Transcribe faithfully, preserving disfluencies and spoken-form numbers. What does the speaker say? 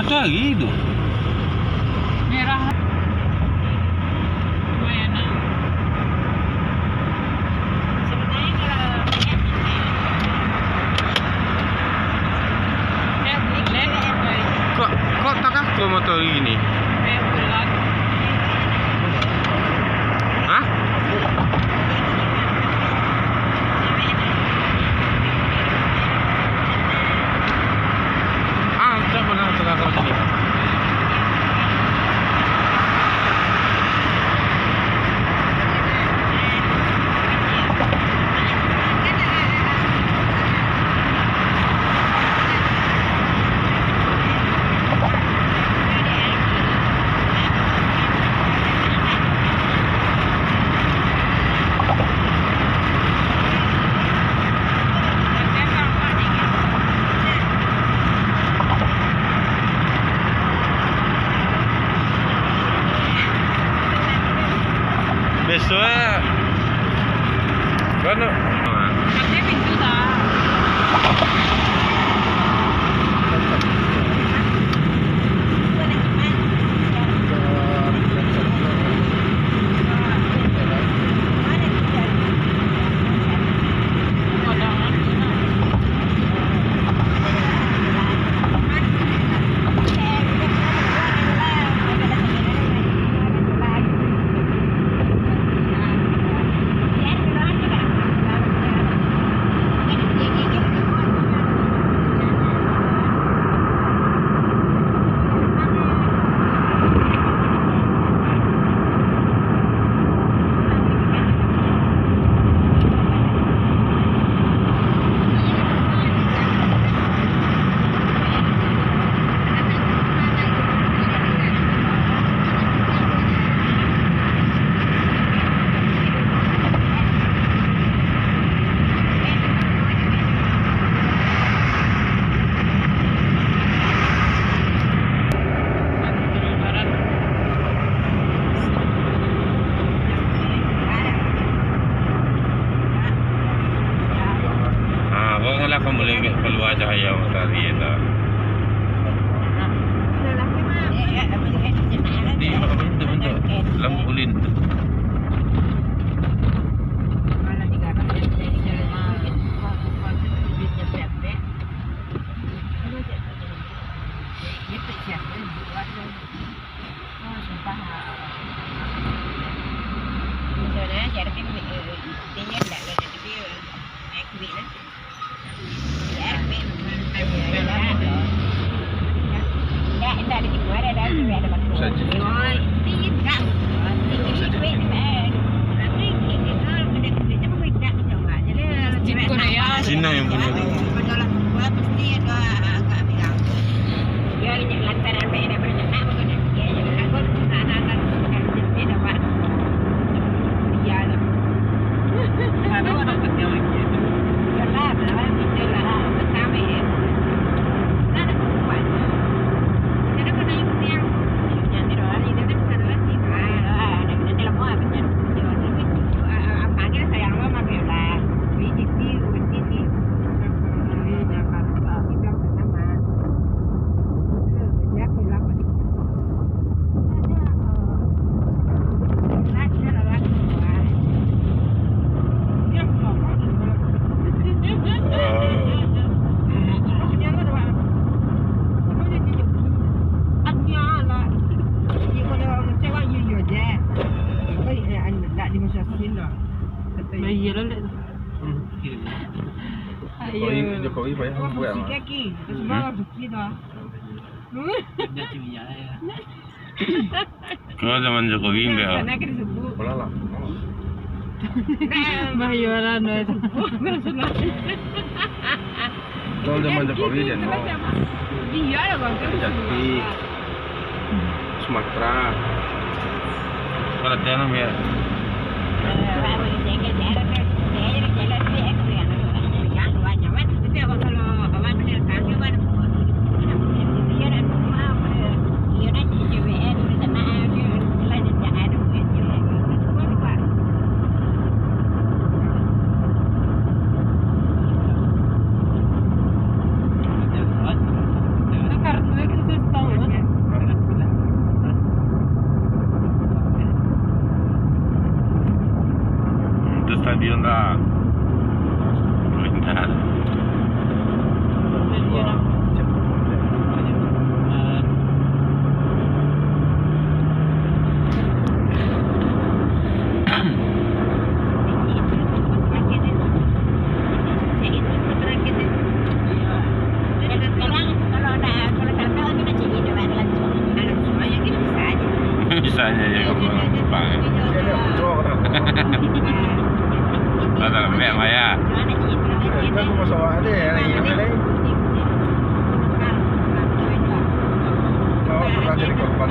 Cari tu. Merah. Lumayan lah. Sebenarnya kalau minyak kita, eh, bulan. Kok, kok takah ko motor ini? Eh, bulan. Hah? Ah, tak pernah terlalu sini. Besok, eh, kan, Ah, barulah kamu lengket kalua cahaya matahari tu. Di bentuk-bentuk lampu lin tu. Cina yang punya tu. Nah, iyalah, Lek. Hmm, kiri. Ayo. Jokowi, Jokowi banyak. Hmm? Dia curiga ya. Kalau zaman Jokowi enggak. Karena kan disebut. Pola lah. Bahayoran, eh. Kalau zaman Jokowi dia no. Iya lah, Bang. Kejati. Sumatera. Kalau tiang biar. Nah. Indah. Bisa aja ya, kalau numpang. Rada lembek mah ya. Itu aku masuk awak dia, yang lain, yang lain. Kau pernah jadi korban.